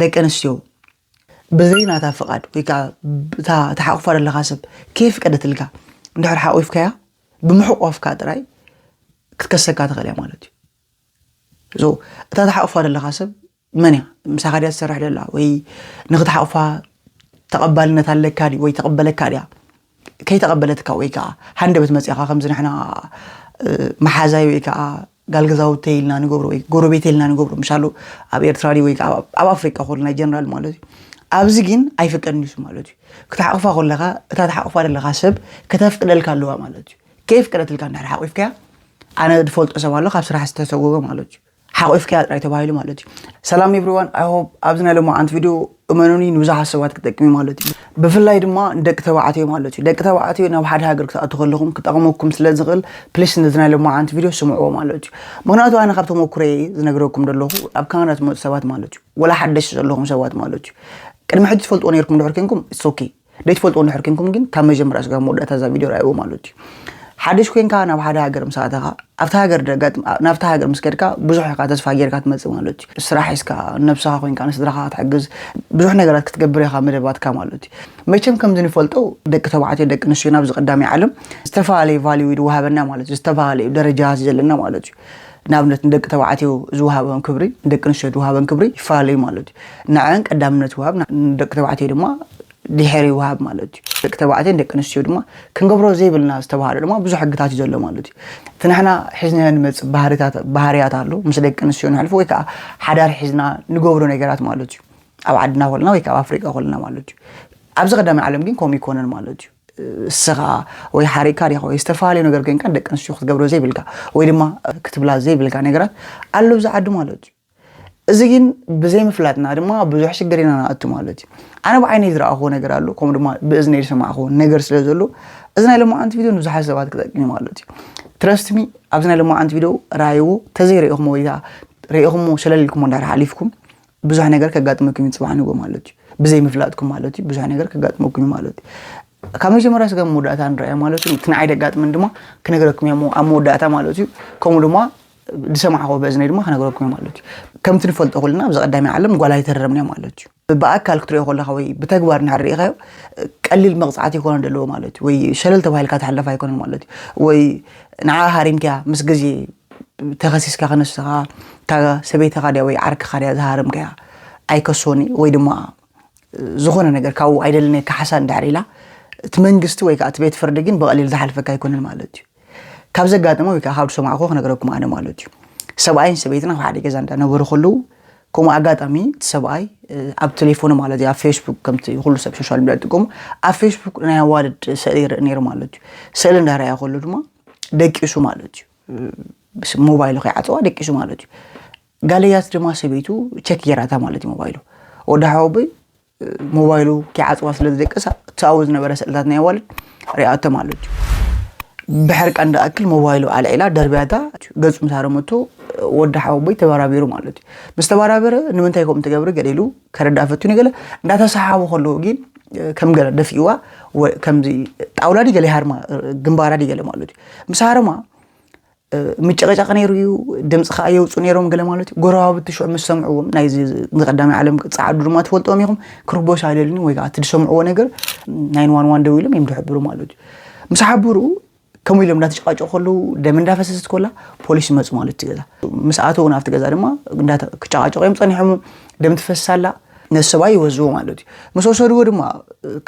ደቂ ኣንስትዮ ብዘይ ናታ ፍቓድ ወይ ከዓ እታ ተሓቑፋ ዘለኻ ሰብ ከየፍቀደትልካ እንድሕር ሓቑፍካያ፣ ብምሕቋፍካ ጥራይ ክትከሰካ ትኽእል እያ ማለት እዩ። እታ ተሓቑፋ ዘለኻ ሰብ መን እያ? ምሳኻ ድያ ትሰርሕ ደላ ወይ ንኽትሓቑፋ ተቐባልነት ኣለካ ድዩ ወይ ተቐበለካ ድያ? ከይተቐበለትካ ወይ ከዓ ሃንደበት መፂኻ ከምዚ ንሕና መሓዛይ ወይ ከዓ ጋል ገዛውተይ ኢልና ንገብሮ ወይ ጎረቤት ኢልና ንገብሮ ምሻሉ ኣብ ኤርትራ ድዩ ወይ ከዓ ኣብ ኣፍሪቃ ኮሉ ናይ ጀነራል ማለት እዩ። ኣብዚ ግን ኣይፍቀድን እዩ ማለት እዩ። ክትሓቑፋ ከለኻ እታ ተሓቑፋ ዘለኻ ሰብ ከተፍቅደልካ ኣለዋ ማለት እዩ። ከየፍቀደትልካ እንድሕር ሓቑፍካያ ኣነ ዝፈልጦ ሰብ ኣሎ ካብ ስራሕ ዝተሰጎገ ማለት እዩ። ሓቑፍካያ ጥራይ ተባሂሉ ማለት እዩ። ሰላም everyone, I hope ኣብዚ ናይ ሎማዓንቲ ቪድዮ እመኑኒ ንብዙሓት ሰባት ክጠቅም እዩ ማለት እዩ። ብፍላይ ድማ ንደቂ ተባዕትዮ ማለት እዩ። ደቂ ተባዕትዮ ናብ ሓደ ሃገር ክትኣቱ ከለኹም ክጠቕመኩም ስለ ዝኽእል ፕሊስ ነዚ ናይ ሎማዓንቲ ቪድዮ ስምዕዎ ማለት እዩ። ምክንያቱ ኣነ ካብ ተመኩረየ ዝነግረኩም ዘለኹ ኣብ ካናዳ ትመፁ ሰባት ማለት እዩ። ወላ ሓደሽ ዘለኹም ሰባት ማለት እዩ። ቅድሚ ሕጂ ትፈልጥዎ ነርኩም ድሕር ኮንኩም it's okay። ዘይትፈልጥዎ እንድሕር ኮንኩም ግን ካብ መጀመርያ ስጋብ መወዳእታ እዛ ቪድዮ ረኣይዎ ማለት እዩ። ሓድሽ ኮንካ ናብ ሓደ ሃገር ምስ ኣተኻ ኣብቲ ሃገር ደጋጥም ናብቲ ሃገር ምስ ከድካ ብዙሕ ኢኻ ተስፋ ጌርካ ትመጽእ ማለት እዩ። ስራሕ ሒዝካ ነብስኻ ኮንካ ንስድራኻ ክትሕግዝ ብዙሕ ነገራት ክትገብር ኢኻ መደባትካ ማለት እዩ። መቸም ከምዚ ንፈልጦ ደቂ ተባዕትዮ ደቂ ኣንስትዮ ናብዚ ቀዳማይ ዓለም ዝተፈላለየ ቫልዩ ይወሃበና ማለት እዩ። ዝተፈላለየ ደረጃ ዘለና ማለት እዩ። ንኣብነት ንደቂ ተባዕትዮ ዝወሃቦም ክብሪ ንደቂ ኣንስትዮ ዝወሃበን ክብሪ ይፈላለዩ ማለት እዩ። ንዐን ቀዳምነት ይወሃብ ንደቂ ተባዕትዮ ድማ ድሕሪ ይወሃብ ማለት እዩ። ደቂ ተባዕትዮ ደቂ ኣንስትዮ ድማ ክንገብሮ ዘይብልና ዝተባሃለ ድማ ብዙሕ ሕግታት እዩ ዘሎ ማለት እዩ። እቲ ንሕና ሒዝናዮ ንመፅእ ባህርያት ኣሎ ምስ ደቂ ኣንስትዮ ንሕልፎ ወይ ከዓ ሓዳር ሒዝና ንገብሮ ነገራት ማለት እዩ። ኣብ ዓድና ኮልና ወይ ከዓ ኣብ ኣፍሪቃ ኮልና ማለት እዩ። ኣብዚ ቀዳማይ ዓለም ግን ከምኡ ይኮነን ማለት እዩ። እስኻ ወይ ሓሪካ ዲኻ ወይ ዝተፈላለዩ ነገር ኮይንካ ደቂ ኣንስትዮ ክትገብሮ ዘይብልካ ወይ ድማ ክትብላ ዘይብልካ ነገራት ኣሎ ብዚ ዓዲ ማለት እዩ። እዚ ግን ብዘይምፍላጥና ድማ ብዙሕ ሽግር ኢና ንኣቱ ማለት እዩ። ኣነ ብዓይነይ ዝረኣኽዎ ነገር ኣሎ ከምኡ ድማ ብእዝነይ ዝሰማዕኽዎ ነገር ስለ ዘሎ እዚ ናይ ሎማዓንቲ ቪድዮ ንብዙሓት ሰባት ክጠቅም እዩ ማለት እዩ። ትረስትሚ ኣብዚ ናይ ሎማዓንቲ ቪድዮ ራይዎ ተዘይረኢኹሞ ወይ ሪኢኹሞ ሸለል ኢልኩሞ እንዳር ሓሊፍኩም ብዙሕ ነገር ከጋጥመኩም እዩ ፅባሕ ንጎ ማለት እዩ። ብዘይ ምፍላጥኩም ማለት እዩ ብዙሕ ነገር ከጋጥመኩም እዩ ማለት እዩ። ካብ መጀመርያ ስጋብ መወዳእታ ንረኣዮ ማለት እዩ። እቲ ንዓይ ደጋጥመን ድማ ክነግረኩም እየ ኣብ መወዳእታ ማለት እዩ። ከምኡ ድማ ዝሰማዕኮ በእዝነይ ድማ ክነግረኩም እየ ማለት እዩ። ከምቲ ንፈልጦ ኩልና ኣብዚ ቀዳሚ ዓለም ጓል ኣይተረረምን እያ ማለት እዩ። ብኣካል ክትሪኦ ከለካ ወይ ብተግባር እንድሕር ሪኢካዮ ቀሊል መቕፃዕቲ ይኮነ ዘለዎ ማለት እዩ። ወይ ሸለል ተባሂልካ ትሕለፍ ኣይኮነን ማለት እዩ። ወይ ንዓ ሃሪምክያ ምስ ግዜ ተኸሲስካ ክነስኻ እታ ሰበይትኻ ድያ ወይ ዓርክኻ ድያ ዝሃረምካያ ኣይከሶኒ ወይ ድማ ዝኾነ ነገር ካብኡ ኣይደልን እየ ካሕሳ እንድሕር ኢላ እቲ መንግስቲ ወይ ከዓ እቲ ቤት ፍርዲ ግን ብቐሊል ዝሓልፈካ ኣይኮነን ማለት እዩ። ካብ ዘጋጠመ ወይ ከዓ ካብ ዝሰማዕኮ ክነግረኩም ኣነ ማለት እዩ። ሰብኣይን ሰበይትን ኣብ ሓደ ገዛ እንዳነበሩ ከለዉ ከምኡ ኣጋጣሚ እቲ ሰብኣይ ኣብ ቴሌፎኑ ማለት እዩ ኣብ ፌስቡክ ከምቲ ኩሉ ሰብ ሶሻል ሚዲያ ዝጥቀሙ ኣብ ፌስቡክ ናይ ኣዋልድ ስእሊ ይርኢ ነይሩ ማለት እዩ። ስእሊ እንዳረኣየ ከሎ ድማ ደቂሱ ማለት እዩ። ሞባይሉ ከይዓፀዋ ደቂሱ ማለት እዩ። ጋለያት ድማ ሰበይቱ ቸክ ጌራታ ማለት እዩ ሞባይሉ ወዲ ሓወቦይ ሞባይሉ ከይዓፀዋ ስለ ዝደቀሳ እቲ ኣብኡ ዝነበረ ስእልታት ናይ ኣዋልድ ሪኣቶ ማለት እዩ። ብሕርቃን ዝኣክል ሞባይሉ ኣልዒላ ደርብያታ ገፁ ምስ ሃረመቶ ወዲ ሓወቦይ ተበራቢሩ ማለት እዩ። ምስ ተበራበረ ንምንታይ ከምኡ ትገብሪ ገለ ኢሉ ከረዳእ ፈትኑ ገለ እንዳተሰሓቡ ከለዉ ግን ከም ገለ ደፊእዋ ከምዚ ጣውላ ድገለ ሃርማ ግንባራ ድገለ ማለት እዩ። ምስ ሃረማ ምጭቕጫቕ ነይሩ እዩ። ድምፂ ከዓ የውፁ ነይሮም ገለ ማለት እዩ። ጎረባብቲ ሽዑ ምስ ሰምዕዎም ናይዚ ንቀዳማይ ዓለም ፃዓዱ ድማ ትፈልጥዎም ኢኹም። ክርቦሽ ኣይደልን ወይ ከዓ እቲ ዝሰምዕዎ ነገር ናይን ዋን ዋን ደው ኢሎም እዮም ዝሕብሩ ማለት እዩ። ምስ ሓብሩ ከምኡ ኢሎም እንዳተጨቃጨቁ ከለዉ ደም እንዳፈሰሰት ኮላ ፖሊስ ይመፁ ማለት እቲ ገዛ ምስ ኣተዉ ናብቲ ገዛ ድማ ክጨቃጨቁ እዮም ፀኒሖም። ደም ትፈስስ ኣላ ነዚ ሰብኣይ ይወዝዎ ማለት እዩ። ምስ ወሰድዎ ድማ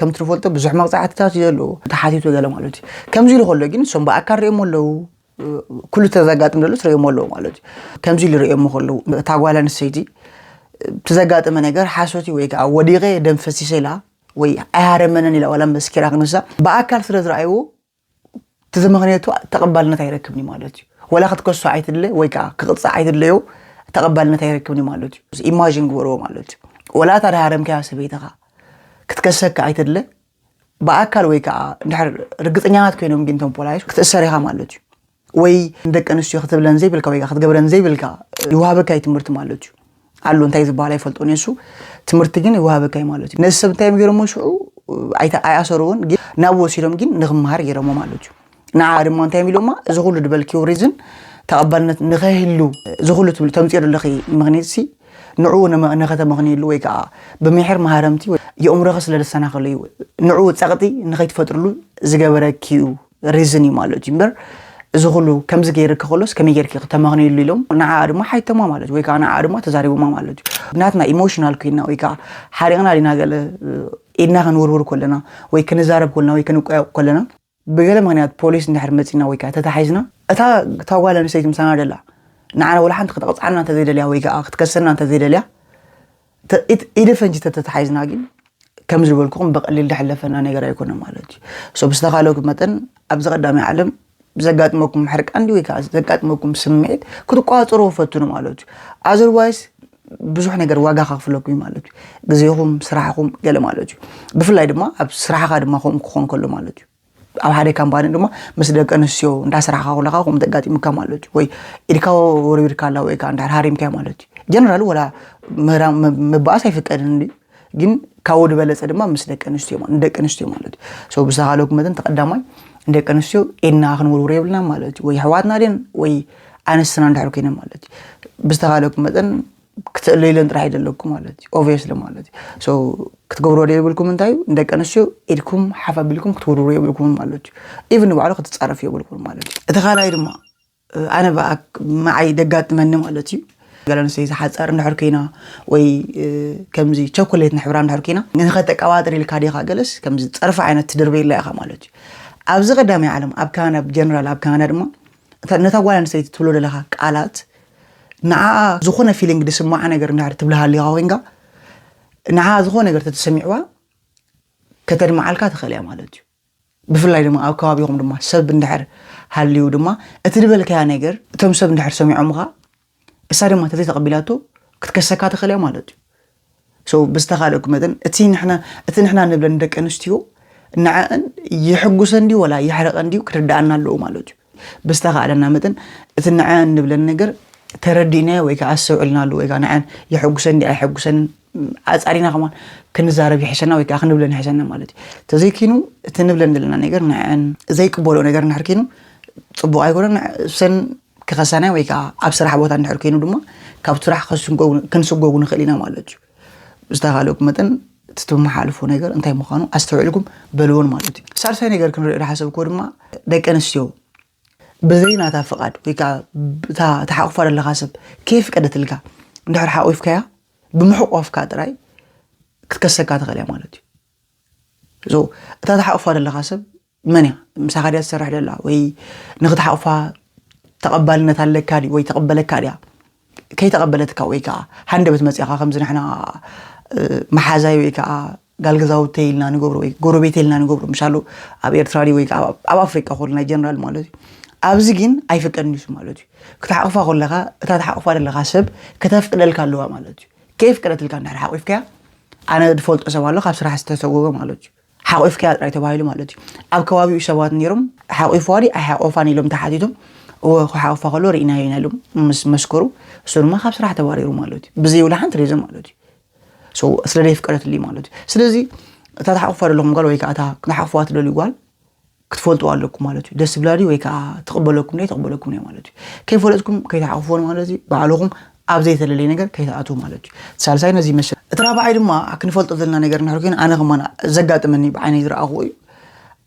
ከምቲ ንፈልጦ ብዙሕ መቕፃዕትታት እዩ ዘለዎ ተሓቲቱ ገለ ማለት እዩ። ከምዚ ኢሉ ከሎ ግን እሶም ብኣካል ሪኦም ኣለዉ ኩሉ ተዘጋጥም ዘሎ ትርእዮም ኣለዉ ማለት እዩ። ከምዚ ኢሉ ርእዮም ከለዉ እታ ጓል ኣንስተይቲ እቲ ዘጋጠመ ነገር ሓሶት ወይ ከዓ ወዲቐ ደም ፈሲሰ ኢላ ወይ ኣይሃረመንን ኢላ ዋላ መስኪራ ክንሳ ብኣካል ስለ ዝረኣይዎ እቲ ዝምኽንያቱ ተቐባልነት ኣይረክብን እዩ ማለት እዩ። ወላ ክትከሶ ኣይትድለ ወይ ከዓ ክቕፃዕ ኣይትድለዮ ተቐባልነት ኣይረክብን እዩ ማለት እዩ። ኢማጂን ግበርዎ ማለት እዩ። ወላ እታ ድሃረምካያ ሰበይትኻ ክትከሰካ ኣይትድለ ብኣካል ወይ ከዓ እንድሕር ርግፀኛታት ኮይኖም ግን ቶም ፖላይስ ክትእሰር ኢኻ ማለት እዩ። ወይ ንደቂ ኣንስትዮ ክትብለን ዘይብልካ ወይ ክትገብረን ዘይብልካ ይወሃበካ እዩ ትምህርቲ ማለት እዩ። ኣሎ እንታይ ዝበሃል ኣይፈልጦን እየ እሱ ትምህርቲ ግን ይወሃበካ እዩ ማለት እዩ። ነዚ ሰብ እንታይ እዮም ገይሮሞ ሽዑ ኣይኣሰርዎን ግን ናብ ወሲዶም ግን ንክመሃር ገይሮሞ ማለት እዩ። ንዓ ድማ እንታይ ኢሎማ እዚ ኩሉ ዝበልክዮ ሪዝን ተቐባልነት ንኸይህሉ እዚ ኩሉ ትብል ተምፅኦ ዘለኺ ምኽንያት ሲ ንዕኡ ንኸተመኽንየሉ ወይ ከዓ ብምሕር መሃረምቲ የእምሮኸ ስለ ዘሰናኸለ እዩ። ንዕኡ ፀቕጢ ንኸይትፈጥርሉ ዝገበረኪ እዩ ሪዝን እዩ ማለት እዩ እምበር እዚ ኩሉ ከምዚ ገይርኪ ከሎስ ከመይ ገይርኪ ክተመኽንየሉ ኢሎም ንዓ ድማ ሓይቶማ ማለት እዩ ወይ ከዓ ንዓ ድማ ተዛሪቦማ ማለት እዩ። ናትና ኢሞሽናል ኮይና ወይ ከዓ ሓሪቕና ዲና ገለ ኢድና ክንውርውር ከለና ወይ ክንዛረብ ከለና ወይ ክንቋየቕ ከለና ብገለ ምክንያት ፖሊስ እንድሕር መፂና ወይ ከዓ ተታሒዝና እታ እታ ጓል ኣንስተይቲ ምሳና ደላ ንዓና ወላ ሓንቲ ክትቐፅዓና እንተዘይደልያ ወይ ከዓ ክትከሰና እንተዘይደልያ ኢደ ፈንጂ ተተታሒዝና ግን ከም ዝበልኩኹም ብቐሊል ዝሕለፈና ነገር ኣይኮነ ማለት እዩ። ሶ ብዝተኻለኩም መጠን ኣብዚ ቀዳማይ ዓለም ዘጋጥመኩም ሕርቃን ወይ ከዓ ዘጋጥመኩም ስምዒት ክትቋፅሮ ፈትኑ ማለት እዩ። ኣዘርዋይስ ብዙሕ ነገር ዋጋ ከኽፍለኩም እዩ ማለት እዩ። ግዜኹም፣ ስራሕኹም፣ ገለ ማለት እዩ። ብፍላይ ድማ ኣብ ስራሕኻ ድማ ከምኡ ክኾን ከሎ ማለት እዩ። ኣብ ሓደ ካምፓኒ ድማ ምስ ደቂ ኣንስትዮ እንዳስራሕካ ከለካ ከምኡ ተጋጢሙካ ማለት እዩ። ወይ ኢድካ ወርዊርካ ኣላ ወይ ከዓ እንዳሓሪምካ ማለት እዩ። ጀነራል ወላ ምብኣስ ኣይፍቀድን እዩ። ግን ካብኡ ዝበለፀ ድማ ምስ ደቂ ኣንስትዮ ንደቂ ኣንስትዮ ማለት እዩ። ሶ ብዝተኻለኩም መጠን ተቐዳማይ ንደቂ ኣንስትዮ ኢድና ክንውርውር የብልና ማለት እዩ። ወይ ኣሕዋትና ድን ወይ ኣንስትና እንድሕር ኮይነ ማለት እዩ። ብዝተኻለኩም መጠን ክትእለይለን ጥራሕ ይደለኩም ማለት እዩ። ኦብቪየስሊ ማለት እዩ። ሶ ክትገብሮ ዘይብልኩም እንታይ እዩ? ንደቂ ኣንስትዮ ኢድኩም ሓፍ ኣቢልኩም ክትውርውሩ የብልኩም ማለት እዩ። ኢቭን ንባዕሉ ክትፃረፍ የብልኩም ማለት እዩ። እቲ ካልኣይ ድማ ኣነ ብኣክ መዓይ ደጋጥመኒ ማለት እዩ። ጓል ኣንስተይቲ ሓፃር እንድሕር ኮይና ወይ ከምዚ ቸኮሌት ንሕብራ እንድሕር ኮይና ንኸተቀባጥር ኢልካ ዲኻ ገለስ ከምዚ ፀርፊ ዓይነት ትድርበየላ ኢኻ ማለት እዩ። ኣብዚ ቀዳማይ ዓለም ኣብ ካናዳ ብጀነራል ኣብ ካናዳ ድማ ነታ ጓል ኣንስተይቲ ትብሎ ዘለኻ ቃላት ንዓኣ ዝኾነ ፊሊንግ ዝስማዓ ነገር እንድሕር ትብልሃሊኻ ኮይንካ ንዓኣ ዝኾነ ነገር ተተሰሚዕዋ ከተድምዓልካ ትኽእል እያ ማለት እዩ። ብፍላይ ድማ ኣብ ከባቢኹም ድማ ሰብ እንድሕር ሃልዩ ድማ እቲ ዝበልካያ ነገር እቶም ሰብ እንድሕር ሰሚዖምኻ እሳ ድማ ተዘይተቐቢላቶ ክትከሰካ ትኽእል እያ ማለት እዩ። ሶ ብዝተኻለኩ መጠን እቲ ንሕና እቲ ንሕና ንብለን ደቂ ኣንስትዮ ንዐአን ይሕጉሰን ድዩ ወላ ይሕረቐን ድዩ ክርድኣና ኣለዎ ማለት እዩ። ብዝተኻለና መጠን እቲ ንዐአን ንብለን ነገር ተረዲእናዮ ወይ ከዓ ኣስተውዕልናሉ ወይ ከዓ ንዐን የሐጉሰን ድዩ ኣይሐጉሰን ኣፃሪና ከማን ክንዛረብ ይሕሸና ወይ ከዓ ክንብለን ይሕሸና ማለት እዩ። ተዘይኪኑ እቲ ንብለን ዘለና ነገር ንዐን ዘይቅበሎ ነገር እንድሕር ኪኑ ፅቡቅ ኣይኮነን። ሰን ክኸሳና ወይ ከዓ ኣብ ስራሕ ቦታ እንድሕር ኮይኑ ድማ ካብ ስራሕ ክንስጎጉ ንኽእል ኢና ማለት እዩ። ብዝተኻለኩም መጠን እቲ ትመሓልፎ ነገር እንታይ ምዃኑ ኣስተውዕልኩም በልዎን ማለት እዩ። ሳልሳይ ነገር ክንሪኦ ዝሓሰብክዎ ድማ ደቂ ኣንስትዮ ብዘይ ናታ ፍቓድ ወይ ከዓ እታ ተሓቑፋ ዘለኻ ሰብ ከየፍቀደትልካ እንድሕር ሓቑፍካያ ብምሕቋፍካ ጥራይ ክትከሰካ ትኽእል እያ ማለት እዩ። እታ ተሓቑፋ ዘለኻ ሰብ መን እያ? ምሳኻ ድያ ትሰርሕ ደላ ወይ ንክትሓቑፋ ተቐባልነት ኣለካ ድዩ ወይ ተቐበለካ ድያ? ከይተቐበለትካ ወይ ከዓ ሃንደበት መፂእኻ ከምዚ ንሕና መሓዛይ ወይ ከዓ ጋል ገዛውተይ ኢልና ንገብሮ ወይ ጎረቤተይ ኢልና ንገብሮ ምሻሉ ኣብ ኤርትራ ድዩ ወይ ከዓ ኣብ ኣፍሪቃ ኮሉ ናይ ጀነራል ማለት እዩ። ኣብዚ ግን ኣይፍቀድን እዩ ማለት እዩ። ክትሓቑፋ ከለኻ እታ ትሓቑፋ ዘለኻ ሰብ ከተፍቅደልካ ኣለዋ ማለት እዩ። ከየፍቀደትልካ እንድሕር ሓቑፍካያ ኣነ ዝፈልጦ ሰብ ኣሎ ካብ ስራሕ ዝተሰጎገ ማለት እዩ። ሓቑፍካያ ጥራይ ተባሂሉ ማለት እዩ። ኣብ ከባቢኡ ሰባት ነይሮም ሓቑፍዋ ድዩ ኣይሓቆፋን ኢሎም ተሓቲቶም እወ ክሓቑፋ ከሎ ርኢናዮ ኢና ኢሎም ምስ መስከሩ እሱ ድማ ካብ ስራሕ ተባሪሩ ማለት እዩ። ብዘይ ውላ ሓንቲ ሪዝን ማለት እዩ። ሶ ስለ ዘየፍቀደትሉ ማለት እዩ። ስለዚ እታ ትሓቑፋ ዘለኹም ጓል ወይ ከዓ እታ ክትሓቑፍዋ ትደልዩ ጓል ክትፈልጥዋ ኣለኩም ማለት እዩ። ደስ ዝብላ ድዩ ወይ ከዓ ትቕበለኩም ዶ ኣይትቕበለኩም ዶ ማለት እዩ። ከይፈለጥኩም ከይትሓቑፍወን ማለት እዩ። ባዕልኹም ኣብ ዘይተለለየ ነገር ከይትኣትዉ ማለት እዩ። ሳልሳይ ነዚ ይመስል። እቲ ራብዓይ ድማ ክንፈልጦ ዘለና ነገር እንድሕር ኮይኑ ኣነ ከማን ዘጋጥመኒ ብዓይነይ ዝረኣኽዎ እዩ።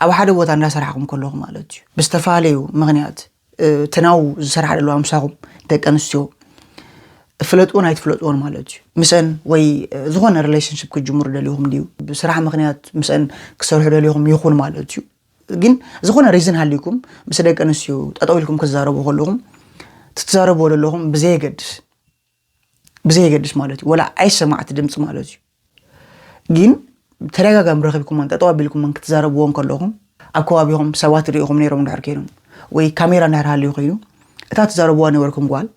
ኣብ ሓደ ቦታ እንዳሰራሕኹም ከለኹም ማለት እዩ ብዝተፈላለዩ ምኽንያት ተናው ዝሰርሓ ዘለዋ ምሳኹም ደቂ ኣንስትዮ ፍለጥዎን ኣይትፍለጥዎን ማለት እዩ። ምስአን ወይ ዝኾነ ሪሌሽንሽፕ ክትጅምሩ ደሊኹም ድዩ ብስራሕ ምኽንያት ምስአን ክሰርሑ ደሊኹም ይኹን ማለት እዩ። ግን ዝኾነ ሪዝን ሃልዩኩም ምስ ደቂ ኣንስትዮ ጠጠው ኢልኩም ክትዛረቡ ከለኹም ትትዛረብዎ ዘለኹም ብዘየገድስ ብዘየገድስ ማለት እዩ ወላ ኣይሰማዕቲ ድምፂ ማለት እዩ። ግን ተደጋጋሚ ረኺብኩመን ጠጠው ኣቢልኩመን ክትዛረብዎ እንከለኹም ኣብ ከባቢኹም ሰባት ሪኢኹም ነይሮም እንድሕር ኮይኖም ወይ ካሜራ እንድሕር ሃልዩ ኮይኑ እታ ትዛረብዋ ነበርኩም ጓል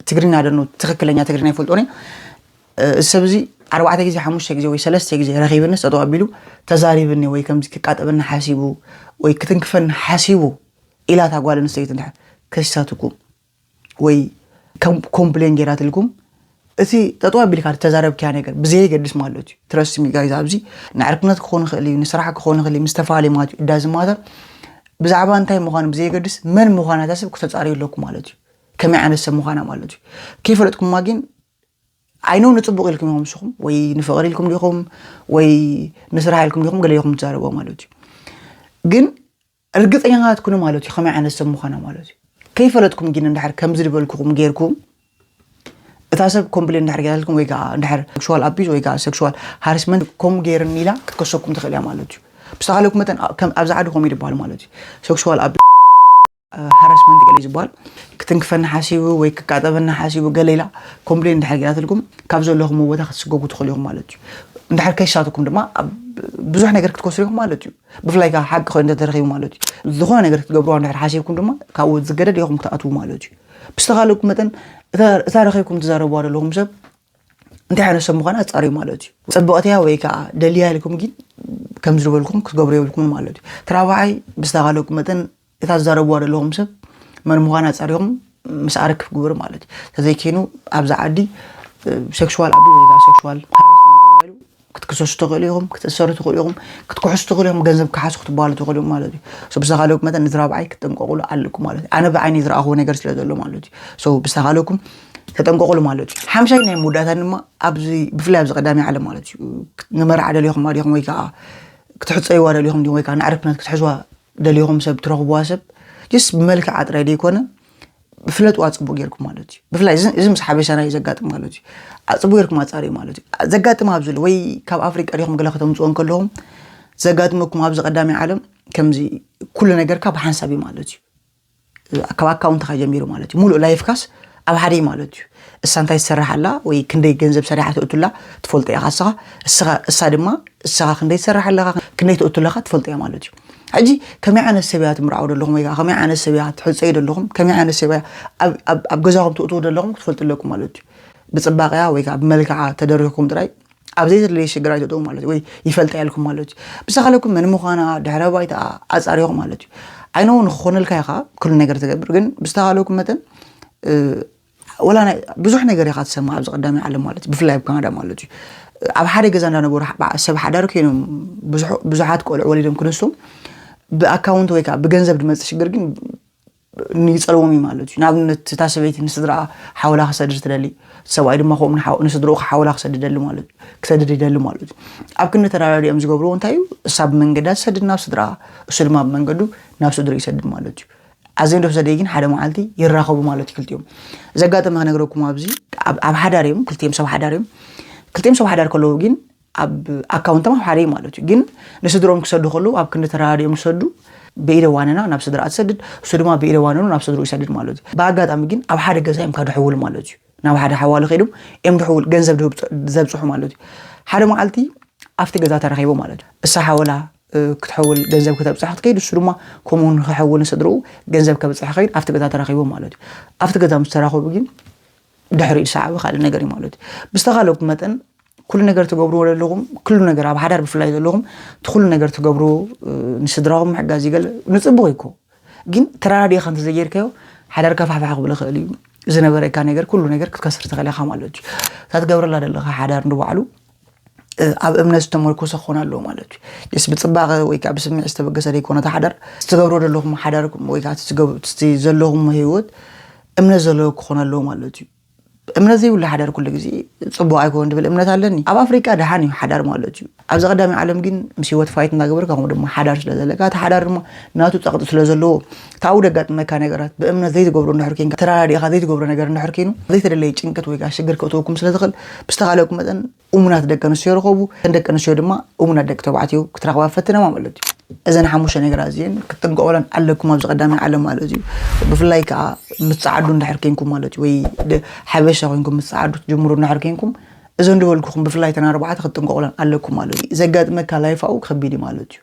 ትግርኛ ደኖ ትኽክለኛ ትግርኛ ይፈልጦ እዚ ሰብ እዚ ኣርባዕተ ግዜ ሓሙሽተ ግዜ ወይ ሰለስተ ግዜ ረኺብንስ ጠጠው ኣቢሉ ተዛሪብኒ ወይ ከምዚ ክቃጠበኒ ሓሲቡ ወይ ክትንክፈኒ ሓሲቡ ኢላ እታ ጓል ኣንስተይቲ እንድሕር ከሲሳትኩም ወይ ኮምፕሌን ገይራትልኩም እቲ ጠጠው ኣቢልካ ተዛረብክያ ነገር ብዘየገድስ ማለት እዩ። ትረስት ሚ ጋይዝ ኣብዚ ንዕርክነት ክኾን ይኽእል እዩ፣ ንስራሕ ክኾን ይኽእል እዩ፣ ምስ ዝተፈላለዩ ማለት እዩ እዳዚ ማተር ብዛዕባ እንታይ ምዃኑ ብዘየገድስ መን ምዃና እታ ሰብ ክተፃርዩ ኣለኩም ማለት እዩ። ከመይ ዓይነት ሰብ ምዃና ማለት እዩ። ከይፈለጥኩማ ግን ኣይነው ንፅቡቕ ኢልኩም ኢኹም ንስኹም ወይ ንፍቕሪ ኢልኩም ዲኹም ወይ ንስራሕ ኢልኩም ዲኹም ገለ ኢኹም ትዛረብዎ ማለት እዩ። ግን ርግፀኛታት ኩኑ ማለት እዩ ከመይ ዓይነት ሰብ ምዃና ማለት እዩ። ከይፈለጥኩም ግን እንድሕር ከምዚ ዝበልኩኹም ጌርኩም እታ ሰብ ኮምፕሌን እንድሕር ገይራትልኩም ወይ ከዓ እንድሕር ሴክሹዋል ኣቢዝ ወይ ከዓ ሴክሹዋል ሃራስመንት ከም ገይርኒ ኢላ ክትከሰኩም ትኽእል እያ ማለት እዩ። ብዝተኻለኩም መጠን ከም ኣብዚ ዓዲ ከምኡ እዩ ዝበሃል ማለት እዩ። ሴክሹዋል ኣቢዝ ሃራስመንት ገለ እዩ ዝበሃል። ክትንክፈኒ ሓሲቡ ወይ ክቃጠበኒ ሓሲቡ ገለ ኢላ ኮምፕሌን እንድሕር ገይራትልኩም ካብ ዘለኹም ቦታ ክትስገጉ ትኽእሉ ኢኹም ማለት እዩ። እንድሕር ከይሳትኩም ድማ ኣብ ብዙሕ ነገር ክትከስሩ ኢኹም ማለት እዩ። ብፍላይ ከዓ ሓቂ ኮይኑ እንተተረኺቡ ማለት እዩ። ዝኾነ ነገር ክትገብርዋ እንድሕር ሓሲብኩም ድማ ካብኡ ዝገደድ ኢኹም ክትኣትዉ ማለት እዩ። ብዝተኻለኩም መጠን እታ እታ ረኺብኩም ትዛረብዋ ዘለኹም ሰብ እንታይ ዓይነት ሰብ ምዃና ኣጻርዩ ማለት እዩ። ጽብቕቲ እያ ወይ ከዓ ደልያ ኢልኩም ግን ከም ዝበልኩም ክትገብሩ የብልኩም ማለት እዩ። እቲ ራብዓይ ብዝተኻለኩም መጠን እታ ትዛረብዋ ዘለኹም ሰብ መን ምዃና ኣጻሪኹም ምስኣ ርክብ ግበሩ ማለት እዩ። ተዘይኮይኑ ኣብዚ ዓዲ ሴክሹዋል ኣቢዝ ወይ ከዓ ሴክሹዋል ሃራስመንት ተባሂሉ ክትክሰሱ ትኽእሉ ኢኹም፣ ክትእሰሩ ትኽእሉ ኢኹም፣ ክትክሕሱ ትኽእሉ ኢኹም፣ ገንዘብ ክሓሱ ክትበሃሉ ትኽእሉ ኢኹም ማለት እዩ። So ብዝተኻለኩም መጠን ነዚ ራብዓይ ክትጥንቀቑሉ ኣለኩም ማለት እዩ። ኣነ ብዓይነይ ዝረኣኽዎ ነገር ስለ ዘሎ ማለት እዩ። So ብዝተኻለኩም ተጠንቀቑሉ ማለት እዩ። ሓምሻይ ናይ መወዳእታ ድማ ኣብዚ ብፍላይ ኣብዚ ቀዳማይ ዓለም ማለት እዩ ንመርዓ ደሊኹም ኣዲኹም ወይ ከዓ ክትሕፀይዋ ደሊኹም ዲኹም ወይ ከዓ ንዕርክነት ክትሕዝዋ ደሊኹም ሰብ ትረኽብዋ ሰብ ጀስ ብመልክዓ ጥራይ ደይኮነ ፍለጥዋ ጽቡቅ ጌርኩም ማለት እዩ። ብፍላይ እዚ እዚ ምስ ሓበሻና እዩ ዘጋጥም ማለት እዩ። ኣ- ጽቡቅ ጌርኩም ኣጻርዩ ማለት እዩ። ዘጋጥም ኣብ ዘሎ ወይ ካብ ኣፍሪቃ ዲኹም ገለ ከተምጽኦ እንከለኹም ዘጋጥመኩም ኣብዚ ቀዳማይ ዓለም ከምዚ ኩሉ ነገርካ ብሓንሳብ እዩ ማለት እዩ። ካብ ኣካውንትካ ጀሚሩ ማለት እዩ። ሙሉእ ላይፍካስ ኣብ ሓደ እዩ ማለት እዩ። እሳ እንታይ ትሰርሕ ኣላ ወይ ክንደይ ገንዘብ ሰሪሓ ተእቱላ ትፈልጦ ኢኻ እስኻ። እስኻ እሳ ድማ እስኻ ክንደይ ትሰርሕ ኣለኻ ክንደይ ተእቱ ኣለኻ ትፈልጦ እያ ማለት እዩ። ሕጂ ከመይ ዓይነት ሰብ እያ ትምርዓው ዘለኹም ወይ ከዓ ከመይ ዓይነት ሰብ እያ ትሕፀዩ ዘለኹም ከመይ ዓይነት ሰብ እያ ኣብ- ኣብ ኣብ ገዛኹም ትእትዉ ዘለኹም ክትፈልጡ ኣለኩም ማለት እዩ። ብፅባቐያ ወይ ከዓ ብመልክዓ ተደሪኽኩም ጥራይ ኣብ ዘይተደለየ ሽግር ኣይትእትዉ ማለት እዩ። ወይ ይፈልጣ ያልኩም ማለት እዩ። ብዝተኻለኩም መን ምዃና ድሕረ ባይታ ኣፃሪኹም ማለት እዩ። ኣይነው ንክኾነልካ ኢኻ ኩሉ ነገር ትገብር ግን ብዝተኻለኩም መጠን ወላ ናይ ብዙሕ ነገር ኢኻ ትሰምዕ ኣብዚ ቀዳማይ ዓለም ማለት እዩ ብፍላይ ኣብ ካናዳ ማለት እዩ። ኣብ ሓደ ገዛ እንዳነበሩ ሓ- ሰብ ሓዳር ኮይኖም ብዙሕ- ብዙሓት ቆልዑ ወሊዶም ክንስቶም ብኣካውንት ወይ ከዓ ብገንዘብ ዝመፅእ ሽግር ግን ይፀልዎም እዩ ማለት እዩ። ንኣብነት እታ ሰበይቲ ንስድራኣ ሓወላ ክሰድድ ትደሊ፣ ሰብኣይ ድማ ከምኡ ንሓው- ንስድርኡ ሓወላ ክሰድድ ይደሊ ማለት እዩ። ክሰድድ ይደሊ ማለት እዩ። ኣብ ክንዲ ተረዳዲኦም ዝገብርዎ እንታይ እዩ? እሳ ብመንገዳ ትሰድድ ናብ ስድራኣ፣ እሱ ድማ ብመንገዱ ናብ ስድርኡ ይሰድድ ማለት እዩ። ኣዘን ዶ ሰደይ ግን ሓደ መዓልቲ ይራኸቡ ማለት እዩ ክልቲኦም። ዘጋጠመ ክነግረኩም ኣብዚ ኣብ- ኣብ ሓዳር እዮም ክልቲኦም ሰብ ሓዳር እዮም። ክልቲኦም ሰብ ሓዳር ከለዉ ግን ኣብ ኣካውንቶም ኣብ ሓደ እዩ ማለት እዩ። ግን ንስድሮም ክሰዱ ከለዉ ኣብ ክንዲ ተረዳዲኦም ዝሰዱ ብኢደ ዋነና ናብ ስድራ ትሰድድ እሱ ድማ ብኢደ ዋነኑ ናብ ስድሩ ይሰድድ ማለት እዩ። ብኣጋጣሚ ግን ኣብ ሓደ ገዛ እዮም ከድሕውሉ ማለት እዩ። ናብ ሓደ ሓዋሉ ከይዶም እዮም ድሕውል ገንዘብ ድህብ- ዘብፅሑ ማለት እዩ። ሓደ መዓልቲ ኣብቲ ገዛ ተረኺቦ ማለት እዩ። እሳ ሓወላ ክትሐውል ገንዘብ ክተብፅሕ ክትከይድ እሱ ድማ ከምኡ ንክሐውል ንስድርኡ ገንዘብ ከብፅሕ ከይድ ኣብቲ ገዛ ተራኺቦም ማለት እዩ። ኣብቲ ገዛ ምስ ተራኸቡ ግን ድሕሪኡ ዝሰዓበ ካልእ ነገር እዩ ማለት እዩ። ብዝተኻለኩም መጠን ኩሉ ነገር ትገብርዎ ዘለኹም ኩሉ ነገር ኣብ ሓዳር ብፍላይ ዘለኹም እቲ ኩሉ ነገር ትገብርዎ ንስድራኹም ምሕጋዝ ይገል ንፅቡቕ ይኮ ግን ተራዳዲእኻ እንተዘይጌርካዮ ሓዳርካ ፋሕፋሕ ክብል ይኽእል እዩ። ዝነበረካ ነገር ኩሉ ነገር ክትከስር ትኽእል ኢኻ ማለት እዩ። እታ ትገብረላ ዘለኻ ሓዳር ንባዕሉ ኣብ እምነት ዝተመርኮሰ ክኾን ኣለዎ ማለት እዩ። ስ ብፅባቐ ወይ ከዓ ብስምዒት ዝተበገሰ ዘይኮነ እቲ ሓዳር ትገብሮ ዘለኹም ሓዳርኩም ወይ ከዓ ዘለኹም ህይወት እምነት ዘለዎ ክኾን ኣለዎ ማለት እዩ። እምነት ዘይብሉ ሓዳር ኩሉ ግዜ ፅቡቅ ኣይኮን ዝብል እምነት ኣለኒ። ኣብ ኣፍሪቃ ደሓን እዩ ሓዳር ማለት እዩ። ኣብዚ ቀዳሚ ዓለም ግን ምስ ህይወት ፋይት እናገበርካ ከምኡ ድማ ሓዳር ስለ ዘለካ እቲ ሓዳር ድማ ናቱ ፀቕጢ ስለ ዘለዎ ታው ደጋጥመካ ነገራት ብእምነት ዘይትገብሮ እንድሕር ኮንካ ተራዳዲእካ ዘይትገብሮ ነገር እንድሕር ኮይኑ ዘይተደለየ ጭንቀት ወይ ከዓ ሽግር ከእትወኩም ስለ ዝኽእል ብዝተኻለኩም መጠን እሙናት ደቂ ኣንስትዮ ርከቡ። እተን ደቂ ኣንስትዮ ድማ እሙናት ደቂ ተባዕትዮ ክትረኽባ ፈትነማ ማለት እዩ። እዘን ሓሙሽተ ነገራት እዚአን ክትጥንቀቑለን ኣለኩም ኣብዚ ቀዳማይ ዓለም ማለት እዩ። ብፍላይ ከዓ ምስ ፀዓዱ እንድሕር ኮንኩም ማለት እዩ ወይ ሓበሻ ኮንኩም ምስ ፀዓዱ ትጅምሩ እንድሕር ኮንኩም እዞን ዝበልኩኹም ብፍላይ እተን ኣርባዕተ ክትጥንቀቑለን ኣለኩም ማለት እዩ። ዘጋጥመካ ላይፍ ኣብኡ ከቢድ እዩ ማለት እዩ።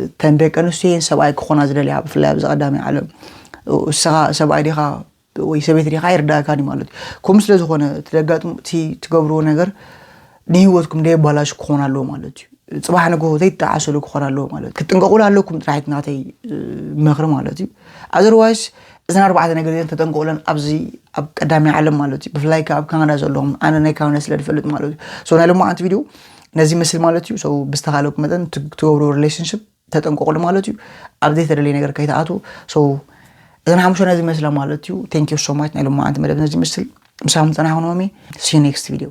እተን ደቂ ኣንስትዮ እየን ሰብኣይ ክኾና ዝደልያ ብፍላይ ኣብዚ ቀዳማይ ዓለም እስኻ ሰብኣይ ዲኻ ወይ ሰበይቲ ዲኻ ኣይርዳእካን እዩ ማለት እዩ። ከምኡ ስለ ዝኾነ እቲ ደጋጥሙ እቲ ትገብርዎ ነገር ንህይወትኩም ደየባላሹ ክኾን ኣለዎ ማለት እዩ። ፅባሕ ንግሆ ዘይተዓሰሉ ክኾን ኣለዎ ማለት እዩ። ክትጥንቀቑሉ ኣለኩም ጥራሒት ናተይ ምኽሪ ማለት እዩ። ኣዘርዋይስ እዘን ኣርባዕተ ነገር እዘን ተጠንቀቑለን ኣብዚ ኣብ ቀዳሚ ዓለም ማለት እዩ። ብፍላይ ከ ኣብ ካናዳ ዘለኹም ኣነ ናይ ካናዳ ስለ ዝፈልጥ ማለት እዩ። So ናይ ሎማዓንቲ ቪድዮ ነዚ መስል ማለት እዩ። So ብዝተኻለኩም መጠን ትገብርዎ ሪሌሽንሽፕ ተጠንቀቑሉ ማለት እዩ። ኣብ ዘይተደለየ ነገር ከይትኣትዉ። So እዘን ሓሙሽተ ነዚ መስላ ማለት እዩ። Thank you so much ናይ ሎማዓንቲ መደብ ነዚ መስል ምሳኹም ዝጸናሕኩ ኖሚ። See you next video.